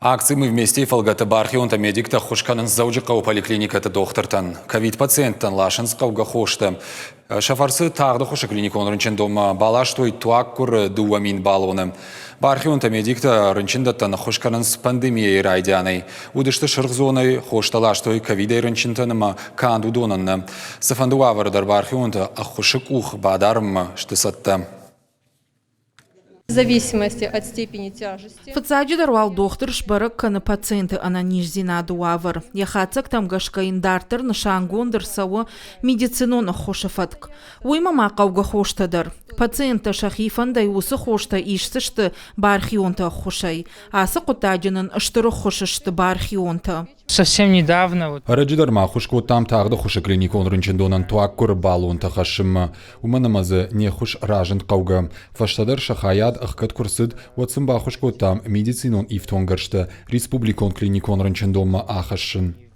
Акци «Мы вместе» фӕлгӕты бархионтӕ медиктӕ ӕххуыс кӕнынц Дзӕуджыхъӕуы поликлиникӕты дохтыртӕн. Ковид-пациенттӕн ласынц хъӕугӕ хостӕ. Сӕ фӕрцы тагъд ӕххуысы клиникон рынчындонмӕ баластой туаггуыры 2000 баллоны. Бархионтӕ медиктӕ рынчындӕттӕн ӕххуыс кӕнынц пандемийӕйы райдианӕй. Уыдысты сырх зонӕйы, хостӕ ластой ковидӕй рынчынтӕн ӕмӕ канд уыдонӕн нӕ. Цыфӕнды уавӕры дӕр бархионтӕ ӕххуысы къух бадарынмӕ сты цӕттӕ. В зависимости от степени тяжести. Фыццаджыдӕр уал дохтыр сбӕрӕг кӕны пациенты ӕнӕниздзинады уавӕр. Йӕ хатдзӕгтӕм гӕсгӕ йын дарддӕр нысангонд ӕрцӕуы медицинон ӕххуысы фӕтк. Уыимӕ ма хъӕугӕ хостӕ дӕр. Пациенттӕ сӕхи фӕндӕй уыцы хостӕ исдзысты бархионты ӕххуысӕй. Ацы хъуыддаджы нын стыр ӕххуыс сты бархионтӕ. Совсем недавно вот. Ӕрӕджы дӕр ма ӕххуыс кодтам тагъд ӕххуысы клиникон рынчындонӕн туаггуыры баллонтӕ хӕссынмӕ, уымӕн ӕмӕ дзы не ххуыс разынд хъӕугӕ. Фӕстӕдӕр сӕ хайад ӕхгӕд куы рцыд, уӕд сын баххуыс кодтам медицинон ифтонггӕрзтӕ республикон клиникон рынчындонмӕ ахӕссын.